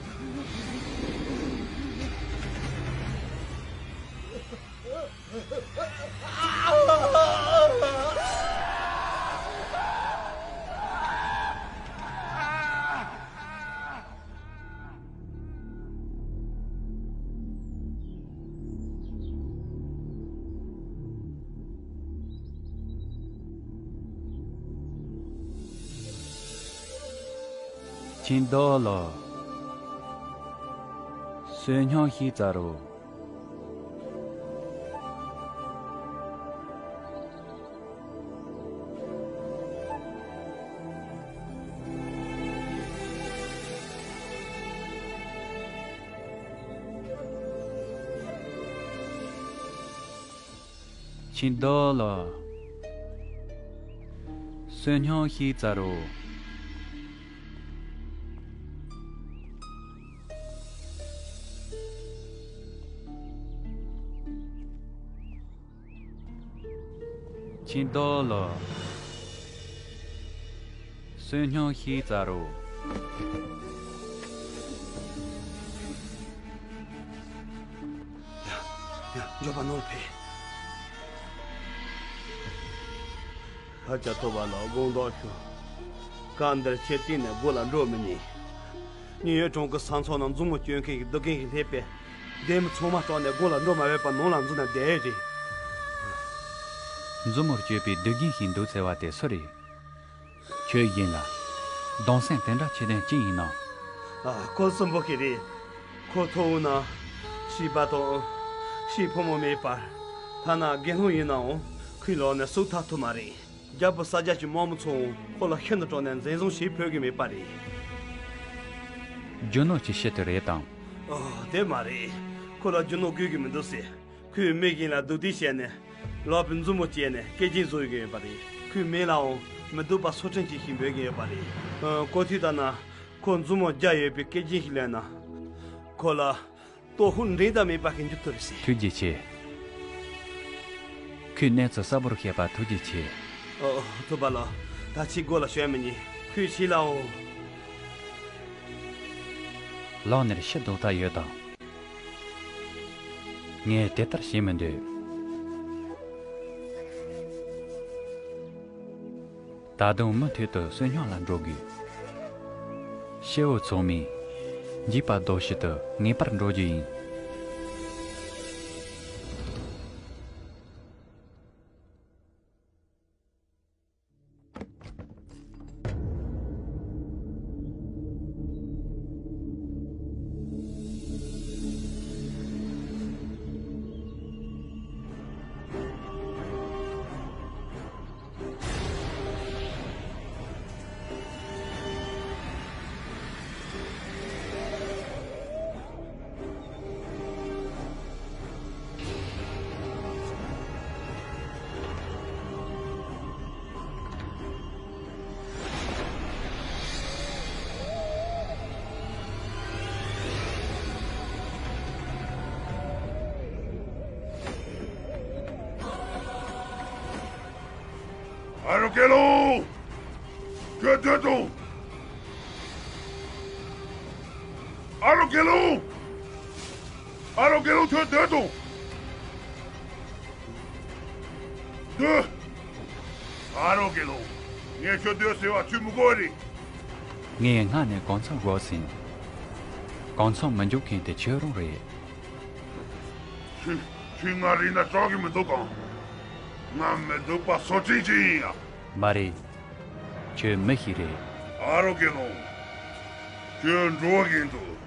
ཁྱིམ་བདག་ལགས། བསོད་སྙོམས་ཤིག་བཟའ་རོགས། ཁྱིམ་བདག་ལགས། བསོད་སྙོམས་ཤིག་བཟའ་རོགས། ཁྱིམ་བདག་ལགས། བསོད་སྙོམས་ཤིག་བཟའ་རོགས། ཡ། ཡ། མགྱོགས་པ་ནང་ལ་ཕེབས། ཤཱཀྱ་ཐུབ་པ་ལགས། དགོངས་དག་ཞུ། སྐབས་འདིར་ཁྱེད་གཏན་ནས་སྒོ་ལ་འགྲོ་མི་ཉན། ཉེན་གཡོལ་གྲོང་གི་ས་མཚམས་ནང་མཛུབ་མོ་སྤྱོད་མཁན་གྱི་སྡུག་རྒན་ཞིག་སླེབས་པས། བདེ་མི་ཚང་མ་སྐྲག་ནས་སྒོ་ལ་འགྲོ་མ་བས་པར་ནང་ལ་འཛུལ་ན་བདེ་རེད། མཛུབ་མོར་སྤྱོད་པའི་སྡུག་རྒན་ཞིག་འདུག་ཟེར་བ་དེ་སུ་རེད། ཁྱོད་ཡིན་ལ། གདུང་སེམས་དེ་འདྲ་ཆེ་ལྡན་ཅི་ཡིན་ནམ། ཨ། ཁོ་གསོན་པོ་ཞིག་རེད། ཁོ་ཐོག་འོང་ན། ཤི་བ་དང་། ཤི་ཕོ་མོ་མེད་པར། ཐ་ན་དགེ་སློང་ཡིན་ནའང་། ཁོའི་ལག་ནས་གསོད་ཐབས་ཐུབ་མ་རེད། རྒྱལ་པོ་ས་སྐྱ་ཀྱི་དམག་མི་ཚོ་ཁོ་ལ་ཤིན་ཏུ་སྐྲག་ནས་འཛིན་བཟུང་བྱེད་ཕོད་ཀྱི་མེད་པ་རེད། རྒྱུ་ནོར་གྱི་ཆེད་དུ་རེད་དམ། ཨོ། དེ་མ་རེད། ཁོ་ལ་རྒྱུ་ནོར་དགོས་ཀྱི་མི་འདུག་ཟེར། ཁོས་མི་གཞན་ལ་སྡུག་སྡིག་བྱས་ནས། ལག་པའི་མཛུབ་མོ་བཅད་ནས་སྐེ་རྒྱན་བཟོ་ཡོང་གི་ཡོད་པ་རེད། ཁོའི་མིང་ལའང་མི་སྡུག་པ་སོ་ཁྲིམས་ཅན་ཞིག་འབོད་ཀྱི་ཡོད་པ་རེད། ཨ། གོ་ཐོས་ལྟར་ན། ཁོ་མཛུབ་མོ་བརྒྱ་ཡོད་པའི་སྐེ་རྒྱན་ཞིག་ལེན་ན། ཁོ་ལ། ལྟོ་ཧུ་འགྲན་ཟླ་མེད་པ་ཞིག་འགྱུར་ཐུབ་རེད་ཟེར། ཐུགས་རྗེ་ཆེ། ཁོས་གནས་ཚུལ་གསལ་པོར་བཤད་པར་ཐུགས་རྗེ་ཆེ། ཨོ། ཐུབ་པ་ལགས། ད་ཁྱེད་སྒོ་ལ་ཞོན་མི་ཉན། ཁོས་ཁྱེད་ལའང་། ལག་ནས་ཤི་འདུག་ཐག་ཡོད་དམ། ངས་དེ་ལྟར་བྱེད་མི་འདོད། ད་དུང་མུ་མཐུད་དུ་བསོད་སྙོམས་ལ་འགྲོ་དགོས། སྐྱེ་བོ་ཚང་མས་འཇིགས་པ་ཟློག་ཕྱིར་དུ་ངེས་པར་འགྲོ་རྒྱུ་ཡིན། ཨ་རོ་དགེ་སློང་། ཁྱོད་སྡོད་དང་། ཨ་རོ་དགེ་སློང་། ཨ་རོ་དགེ་སློང་། ཁྱོད་སྡོད་དང་། སྡོད། ཨ་རོ་དགེ་སློང་། ངས་ཁྱོད་སྡོད་ཟེར་བ་ཁྱོད་མི་གོ་བ་རེད། ངས་སྔ་ནས་གང་ཚང་དགོས་ཟིན། གང་ཚང་མི་འཇོག་མཁན་དེ་ཁྱོད་རང་རེད། ཁྱོད། ཁྱོད་ང་རིག་ན་སྐྲག་གི་མི་འདུག་གམ། ང་མི་སྡུག་པ་སོ་ཁྲིམས་ཅན་ཡིན་ཡ། མ་རེད། ཁྱོད་མི་ཞིག་རེད། ཨ་རོ་དགེ་སློང་། ཁྱོད་འགྲོ་གིན་འདུག་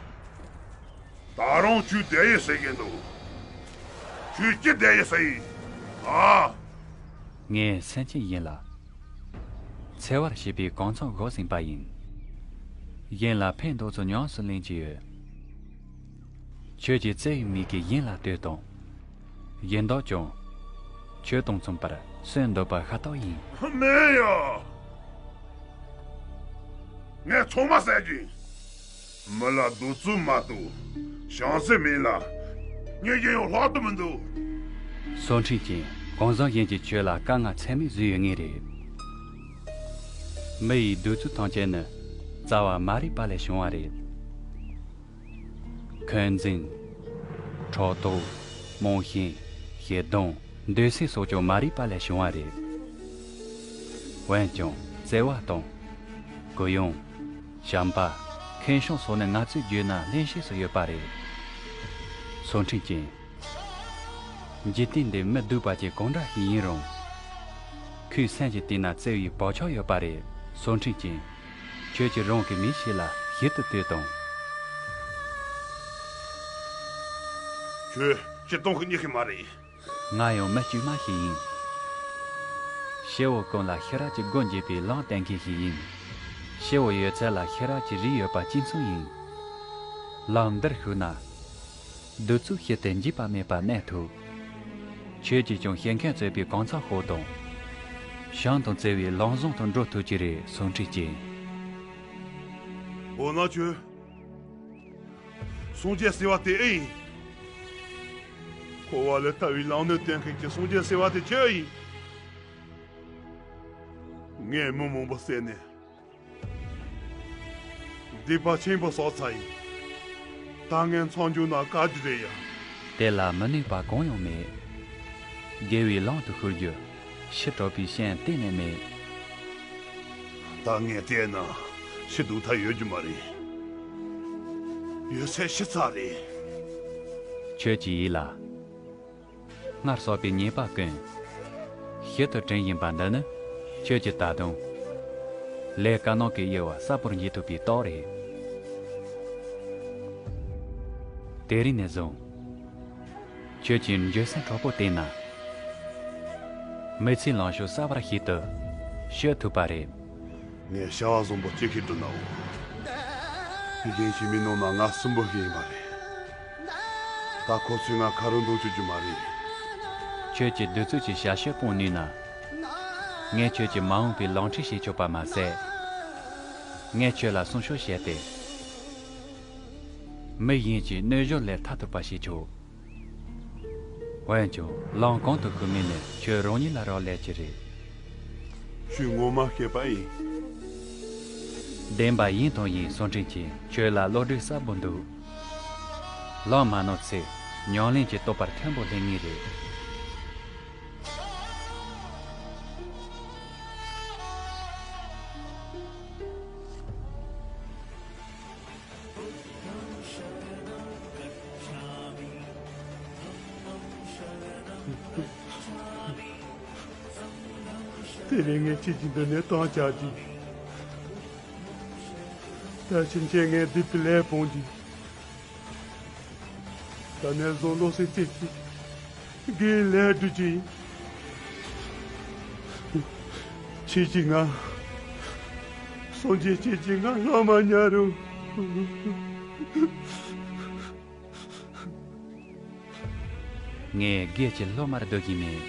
ད་རུང་ཁྱོད་བསྡད་ཡོད་ཟེར་གིན་འདུག་ཁྱོད་ཅི་བསྡད་ཡོད་ཟེར་ཡིན། ཨ། ངས་སེམས་ཅན་ཡིན་ལ། འཚེ་བར་བྱེད་པའི་གང་ཚང་བགོ་ཟིན་པ་ཡིན། གཞན་ལ་ཕན་འདོགས་ཚུལ་ཉམས་སུ་ལེན་གྱི་ཡོད། ཁྱོད་ཀྱི་བརྩེ་བའི་མིག་གིས་གཞན་ལ་ལྟོས་དང་། ཡིན་ན་ཡང་། ཁྱོད་དང་མཚུངས་པར་གསོན་འདོད་པ་ཤ་སྟག་ཡིན། མིན་ཡ། ངས་ཚང་མ་བསད་རྒྱུ་ཡིན། མི་ལ་གདུག་རྩུབ་མ་གཏོགས་བྱམས་བརྩེ་མེད་ལ། ཉེས་ཅན་ཡང་ལྷག་ཏུ་མི་འདུག་སོར་ཕྲེང་ཅན། གང་ཟག་གཞན་གྱིས་ཁྱོད་ལ་དཀའ་ངལ་ཚད་མེད་བཟོས་ཡོད་ངེས་རེད། མི་ཡི་གདུག་རྩུབ་ཐམས་ཅད་ནི་རྩ་བ་མ་རིག་པ་ལས་བྱུང་བ་རེད། འཁོན་འཛིན། ཕྲག་དོག་རྨོངས་ཤིང་། ཞེ་སྡང་། འདོད་སྲེད་སོགས་ཀྱང་མ་རིག་པ་ལས་བྱུང་བ་རེད། འོན་ཀྱང་བརྩེ་བ་དང་། གུ་ཡངས། བྱམས་པ། ཁེངས་སྐྱུང་སོགས་ནི་ང་ཚོའི་རྒྱུད་ན་ལྷན་སྐྱེས་སུ་ཡོད་པ་རེད། སོར་ཕྲེང་ཅན། འཇིག་རྟེན་འདིར་མི་སྡུག་པ་ཅན་གང་འདྲ་ཞིག་ཡིན་རུང་། ཁོའི་སེམས་ཀྱི་གཏིང་ན་བརྩེ་བའི་བག་ཆགས་ཡོད་པ་རེད། སོར་ཕྲེང་ཅན། ཁྱོད་ཀྱིས་རང་གི་མི་ཞིག་ལ་ཞིབ་ཏུ་ལྟོས་དང་། ཁྱོད་སྤྱིར་བཏང་གི་རྙེད་མཁན་མ་རེད། ང་ཡང་མི་དཀྱུས་མ་ཞིག་ཡིན། སྐྱེ་བོ་ཀུན་ལ་ཤེས་རབ་ཀྱི་སྒོ་འབྱེད་པའི་ལམ་སྟོན་མཁན་ཞིག་ཡིན། སྐྱེ་བོ་ཡོད་ཚད་ལ་ཤེས་རབ་ཀྱི་རིགས་ཡོད་པ་གཅིག་མཚུངས་ཡིན། ལམ་འདིར་ཞུགས་ན། གདུག་རྩུབ་ཞི་སྟེ་འཇིགས་པ་མེད་པར་གནས་ཐུབ། ཁྱོད་ཀྱིས་ཀྱང་བཤད་མཁན་གཙོས་པའི་གང་ཟག་ཤོག་དང་། བྱམས་དང་བརྩེ་བའི་ལམ་བཟང་དུ་འགྲོ་ཐུབ་ཀྱི་རེད། སོར་ཕྲེང་ཅན། འོ་ན་ཁྱོད། སངས་རྒྱས་ཟེར་བ་དེ་ཨེ་ཡིན། འཁོར་བ་ལས་ཐར་བའི་ལམ་སྣེ་སྟོན་མཁན་གྱི་སངས་རྒྱས་ཟེར་བ་དེ་ཁྱོད་ཨེ་ཡིན། ངས་མི་མང་པོ་བསད་ནས། སྡིག་པ་ཆེན་པོ་བསགས་ཚར་ཡིན། ད་ངས་མཚམས་འཇོག་ན་དཀའ་རྒྱུ་རེད་ཡ། དེ་ལ་མི་ནུས་པ་གང་ཡང་མེད། དགེ་བའི་ལམ་དུ་ཞུགས་རྒྱུ། ཕྱིར་འབྲོག་པའི་སྤྱན་གཏན་ནས་མེད། ད་ངས་བལྟས་ན་ཕྱིར་འབྲོག་ཐབས་ཡོད་རྒྱུ་མ་རེད། ཡོད་ཚད་ཤི་ཚར་རེད། ཁྱོད་ཀྱི་ཡིད་ལ། སྔར་བསགས་པའི་ཉེས་པ་ཀུན། ཞིབ་ཏུ་དྲན་བཞིན་པ་འདི་ནི། ཁྱོད་ཀྱི་ད་དུང་ལས་དཀར་ནག་གི་དབྱེ་བ་གསལ་པོར་འབྱེད་ཐུབ་པའི་རྟགས་རེད། དེ་རིང་ནས་བཟུང་། ཁྱོད་ཀྱིས་འགྱོད་སེམས་དྲག་པོ་བསྟེན་ན། མི་ཚེའི་ལངས་ཕྱོགས་གསར་པར་ཞིག་ཏུ་སྐྱོད་ཐུབ་པ་རེད། ངས་བྱ་བ་བཟང་པོ་ཅི་ཞིག་བསྒྲུབས་ནའང་། དེ་བཞིན་གཤེགས་པའི་ནང་ན་ང་གསུམ་པོ་ཞིག་ཡིན་པ་རེད། ད་ཁོ་ཚོས་ང་ཁ་རུ་འདུག་བཅུག་རྒྱུ་མ་རེད། ཁྱོད་ཀྱིས་གདུག་རྩུབ་ཀྱི་བྱ་སྤྱོད་སྤོང་ནུས་ན། ངས་ཁྱོད་ཀྱི་མ་འོངས་པའི་ལམ་ཁྲིད་བྱེད་ཆོག་པ་མ་ཟད། ངས་ཁྱོད་ལ་སྲུང་སྐྱོབ་བྱས་ཏེ། མི་གཞན་གྱི་གནོད་སྦྱོར་ལས་ཐར་ཐུབ་པ་བྱེད་ཆོག་འོན་ཀྱང་ལམ་གང་དུ་ཞུགས་མིན་ནི་ཁྱོད་རང་ཉིད་ལ་རག་ལས་ཀྱི་རེད། ཁྱོད་ངོ་མ་མཁས་པ་ཡིན། བདེན་པ་ཡིན་དང་ཡིན། སོར་ཕྲེང་ཅན། ཁྱོད་ལ་བློ་གྲོས་གསལ་པོ་འདུག་ལམ་མ་ནོར་ཚེ་ཉམས་ལེན་གྱི་རྟོགས་པར་མཐོན་པོ་སླེབས་ངེས་རེད། དེ་རིང་ངས་ཁྱེད་ཀྱི་མདུན་ནས་ཐང་ཆད་ཅིང་། ད་ཕྱིན་ཆད་ངས་སྡིག་པའི་ལས་སྤོང་ཅིང་། ད་ནས་བཟུང་བློ་སེམས་གཅིག་གིས་དགེ་བའི་ལས་སྒྲུབ་ཀྱི་ཡིན། ཁྱེད་ཀྱིས་ང་སངས་རྒྱས་བྱེད་ཀྱི་ང་སློབ་མ་ཉར་རོགས། ངས་དགེ་བའི་སློབ་མར་སྡོད་ཀྱི་མེད།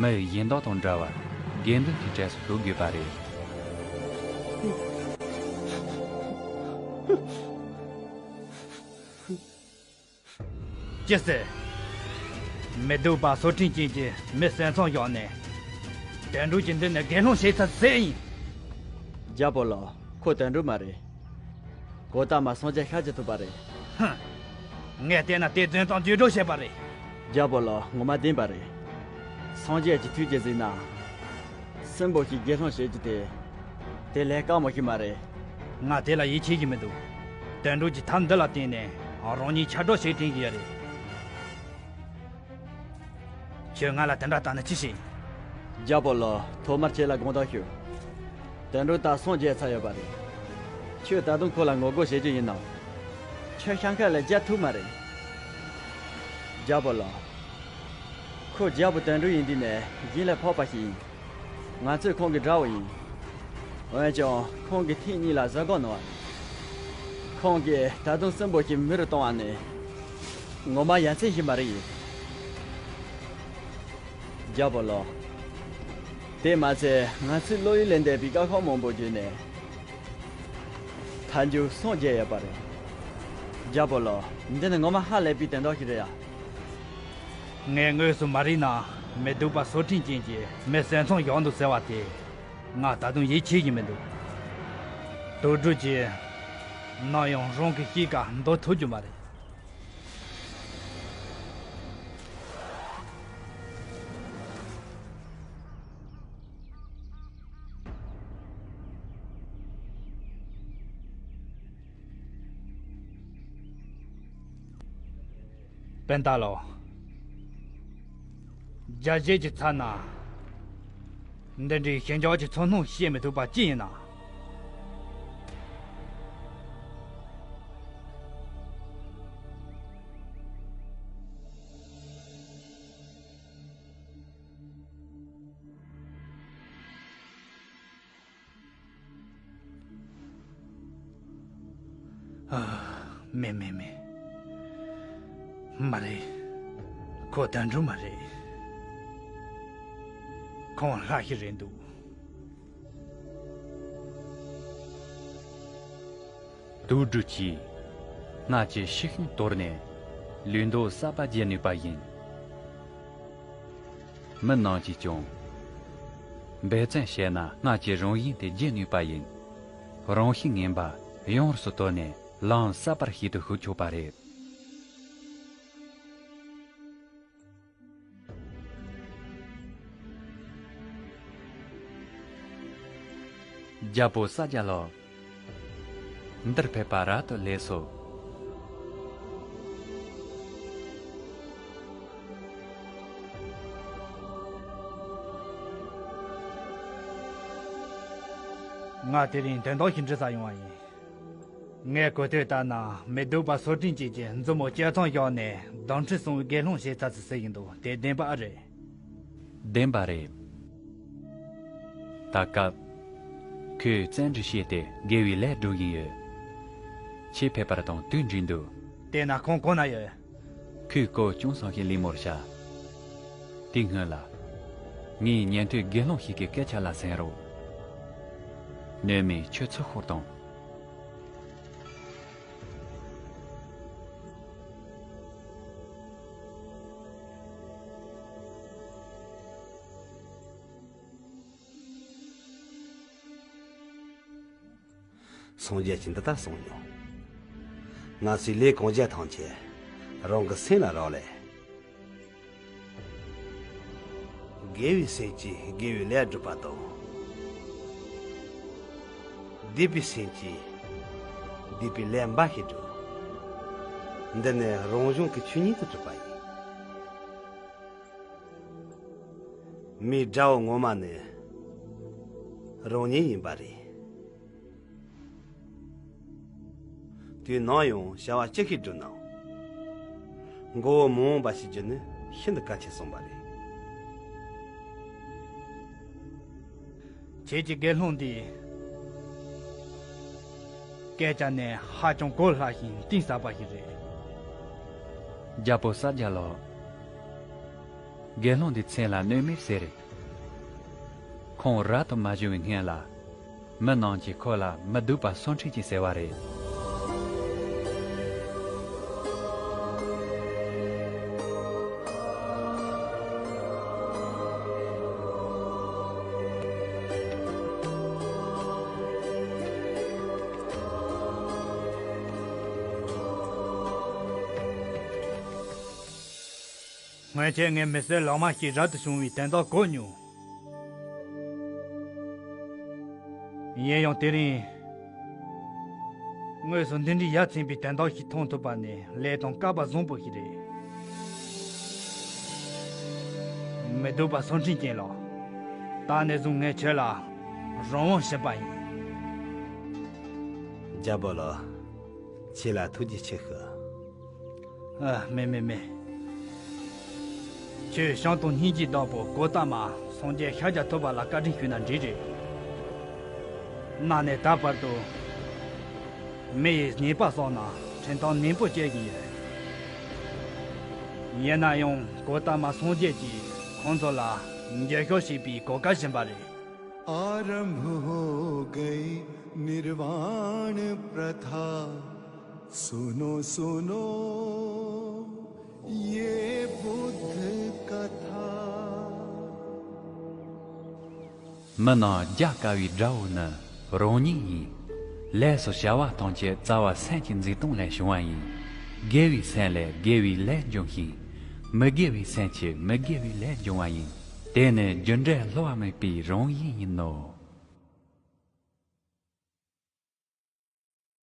མི་གཞན་དག་དང་འདྲ་བར་དགེ་འདུན་གྱི་གྲས་སུ་ཞུགས་དགོས་པ་རེད། ཅི་ཟེར། མི་སྡུག་པ་སོར་ཕྲེང་ཅན་གྱིས་མི་གསོད་མཚམས་བཞག་ནས། དོན་གྲུབ་ཀྱི་མདུན་ནས་དགེ་སློང་བྱེད་ཚར་ཟེར་ཡིན། རྒྱལ་པོ་ལགས། ཁོ་དོན་གྲུབ་མ་རེད། གོ་ད་མ་སངས་རྒྱས་ཤཱཀྱ་ཐུབ་པ་རེད། ཧུམ། ངས་བལྟས་ན་དེ་རྫུན་དང་བརྗོད་སྒྲོག་བྱས་པ་རེད། རྒྱལ་པོ་ལགས། ངོ་མ་བདེན་པ་རེད། སངས་རྒྱས་ཀྱི་ཐུགས་རྗེ་གཟིགས་ན། སྲིན་པོ་ཞིག་དགེ་སློང་བྱེད་རྒྱུ་དེ། དེ་ལས་དཀའ་མོ་ཞིག་མ་རེད། ང་དེ་ལ་ཡིད་ཆེས་ཀྱི་མི་འདུག་དོན་གྲུབ་ཀྱིས་ཐབས་འདི་ལ་བརྟེན་ནས་རང་ཉིད་ཁྱབ་བསྒྲགས་བྱེད་དྲན་གྱི་ཡོད་རེད། ཁྱོད་ང་ལ་དེ་འདྲ་བཏང་ན་ཅི་ཞིག་རྒྱལ་པོ་ལགས། ཐོག་མར་ཁྱེད་ལ་དགོངས་དག་ཞུ། དོན་གྲུབ་ད་སངས་རྒྱས་ཚར་ཡོད་པ་རེད། ཁྱོད་ད་དུང་ཁོ་ལ་ངོ་རྒོལ་བྱེད་རྒྱུ་ཡིན་ནམ། ཁྱོད་ཤ་ཁ་ལ་རྒྱག་ཐུབ་མ་རེད། རྒྱལ་པོ་ལགས། ཁོ་རྒྱལ་པོ་དོན་གྲུབ་ཡིན་དུས་ནས་གཞན་ལས་ཕོག་པ་ཞིག་ཡིན། ང་ཚོས་ཁོང་གི་དགྲ་བོ་ཡིན། འོན་ཀྱང་ཁོང་གི་ཐེངས་གཉིས་ལ་བཟོད་སྒོམ་གནང་བ་རེད། ཁོང་གིས་ད་དུང་སྲིན་པོ་ཞིག་མི་རུ་གཏོང་བ་ནི། ངོ་མ་ཡ་མཚན་ཞིག་མ་རེད་ཡིན། རྒྱལ་པོ་ལགས། དེ་མ་ཚད་ང་ཚོའི་བློ་ཡུལ་ལས་འདས་པའི་དཀའ་ཁག་མང་པོ་བརྒྱུད་ནས། མཐའ་མཇུག་སངས་རྒྱས་ཡོད་པ་རེད། རྒྱལ་པོ་ལགས། འདི་ནི་ངོ་མ་ཧ་ལས་པའི་དོན་དག་ཞིག་རེད་ཡ། ངས་དངོས་སུ་མ་རིག་ན་མི་སྡུག་པ་སོར་ཕྲེང་ཅན་གྱིས་མི་བསད་མཚམས་བཞག་འདུག་ཟེར་བ་དེ། ང་ད་དུང་ཡིད་ཆེས་ཀྱི་མི་འདུག་དོན་གྲུབ་ཀྱིས་ནམ་ཡང་རང་གི་གཤིས་ཀ་འདོར་ཐུབ་རྒྱུ་མ་རེད། པན་ཏ་ལོ། རྒྱལ་བྱེད་ཀྱི་ཚབ་ན། འདི་འདྲའི་ཞི་འཇགས་ཀྱི་ཚོར་སྣང་བཤད་མི་ཐུབ་པ་ཅི་ཡིན་ན། ཨ། མེད་མེད་མེད། མ་རེད། ཁོ་དོན་གྲུབ་མ་རེད། ཁོང་ལྷ་ཞིག་རེད་འདུག་དོན་གྲུབ་ཀྱིས་སྔར་གྱི་ཤི་ཤིང་གཏོར་ནས་ལུས་མདོག་གསར་པ་རྒྱས་ནུས་པ་ཡིན། མི་རྣམས་ཀྱིས་ཀྱང་འབད་བརྩོན་བྱས་ན་སྔར་གྱི་རང་བཞིན་དེ་བརྗེ་ནུས་པ་ཡིན། རང་བཞིན་ངན་པ་ཡོངས་སུ་དོར་ནས་ལམ་གསར་པར་ཞིག་ཏུ་ཞུགས་ཆོག་པ་རེད། རྒྱལ་པོ་ས་སྐྱ་ལོ། འདིར་ཕེབས་པ་རབ་ཏུ་ལེགས་སོ། ང་དེ་རིང་དོན་དག་ཞིག་འདྲི་ས་ཡོང་བ་ཡིན། ངའི་གོ་ཐོས་ལྟར་ན་མི་སྡུག་པ་སོར་ཕྲེང་ཅན་གྱིས་མཛུབ་མོ་ལྕགས་ཐང་བཞག་ནས་གདོན་འདྲེ་སྲུང་བའི་དགེ་སློང་བྱེད་ཚར་ཚུལ་ཟེར་བཞིན་འདུག་དེ་བདེན་པ་ཨ་རེད། བདེན་པ་རེད། ད་སྐབས། ཁོས་བཙན་འདྲི་བྱས་ཏེ་དགེ་བའི་ལས་སྒྲུབ་བཞིན་ཡོད། ཁྱེད་ཕེབས་པར་དང་དུས་འགྲིག་འདུག་དེས་ན་ཁོང་གང་ན་ཡོད། ཁོས་སྐུ་ཅུང་ཟད་ཞིག་གླེང་མོལ་བྱ། དེའི་སྔོན་ལ། ངས་ཉན་ཐོས་དགེ་སློང་ཞིག་གི་སྐད་ཆ་ལ་གསན་རོགས། ནུ་མས་ཁྱོད་ཚུར་ཤོག་དང་། སངས་རྒྱས་ཀྱིས་འདི་ལྟར་གསུངས་མྱོང་། ང་ཚོའི་ལས་གང་བྱེད་ཐམས་ཅད་རང་གི་སེམས་ལ་རག་ལས། དགེ་བའི་སེམས་ཀྱིས་དགེ་བའི་ལས་སྒྲུབ་པ་དང་། སྡིག་པའི་སེམས་ཀྱིས་སྡིག་པའི་ལས་འབའ་ཞིག་སྒྲུབ། འདི་ནི་རང་གཞུང་གི་ཆོས་ཉིད་དུ་གྲུབ་པ་ཡིན། མིའི་དགྲ་བོ་ངོ་མ་ནི་རང་ཉིད་ཡིན་པ་རེད། དུས་ནམ་ཡང་བྱ་བ་ཅི་ཞིག་བསྒྲུབས་ནའང་། མགོ་བོ་མ་འོངས་པ་ཞིག་བསྒྱུར་ནི་ཤིན་ཏུ་གལ་ཆེ་གསུངས་པ་རེད། ཁྱེད་ཀྱི་དགེ་སློང་འདིའི་སྐད་ཆ་ནི་ཧ་ཅང་གོ་སླ་ཞིང་གཏིང་ཟབ་པ་ཞིག་རེད། རྒྱལ་པོ་ས་སྐྱ་ལོ། དགེ་སློང་འདིའི་མཚན་ལ་གནོད་མེད་ཟེར། ཁོང་རབ་ཏུ་མ་བྱུང་བའི་སྔོན་ལ། མི་རྣམས་ཀྱིས་ཁོ་ལ་མི་སྡུག་པ་སོར་ཕྲེང་ཅན་ཟེར་བ་རེད། སྔོན་ཆད་ངས་མི་སེར་ལག་དམར་ཞིག་རབ་ཏུ་བྱུང་བའི་དོན་དག་གོ་མྱོང་། ཡིན་ཡང་དེ་རིང་། དངོས་སུ་འདི་འདྲའི་ཡ་མཚན་པའི་དོན་དག་ཞིག་མཐོང་ཐུབ་པ་ནི་ལས་དང་སྐལ་པ་བཟང་པོ་ཞིག་རེད། མི་སྡུག་པ་སོར་ཕྲེང་ཅན་ལགས། ད་ནས་བཟུང་ངས་ཁྱོད་ལ། རང་དབང་བྱིན་པ་ཡིན། རྒྱལ་པོ་ལགས། ཁྱེད་ལ་ཐུགས་རྗེ་ཆེ་ཞུ། ཨ། མེད་མེད་མེད། ཁྱོད་བྱམས་དང་སྙིང་རྗེའི་བདག་པོ་གོ་ཏ་མ་སངས་རྒྱས་ཤཱཀྱ་ཐུབ་པ་ལ་བཀའ་དྲིན་ཞུས་ན་འགྲིག་རེད། གནའ་ནས་ད་བར་དུ་མི་ཡི་ཉེས་པ་བསགས་ན་ཁྲིམས་ཐག་ནན་པོ་བཅད་ཀྱི་ཡོད། ཡིན་ན་ཡང་གོ་ཏ་མ་སངས་རྒྱས་ཀྱིས་ཁོང་ཚོ་ལ་འགྱོད་བཤགས་བྱེད་པའི་གོ་སྐབས་བྱིན་པ་རེད། आरंभ हो गई निर्वाण प्रथा। सुनो सुनो ये बुद्ध कथा। མི་རྣམས་རྒྱལ་དཀའ་བའི་དགྲ་བོ་ནི་རང་ཉིད་ཡིན། ལས་སུ་བྱ་བ་ཐམས་ཅད་རྩ་བ་སེམས་ཀྱི་འཛིན་སྟངས་ལས་བྱུང་བ་ཡིན། དགེ་བའི་སེམས་ལས་དགེ་བའི་ལས་འབྱུང་ཞིང་། མི་དགེ་བའི་སེམས་ཀྱིས་མི་དགེ་བའི་ལས་འབྱུང་བ་ཡིན། དེ་ནི་རྒྱུ་འབྲས་བསླུ་བ་མེད་པའི་རང་བཞིན་ཡིན་ནོ།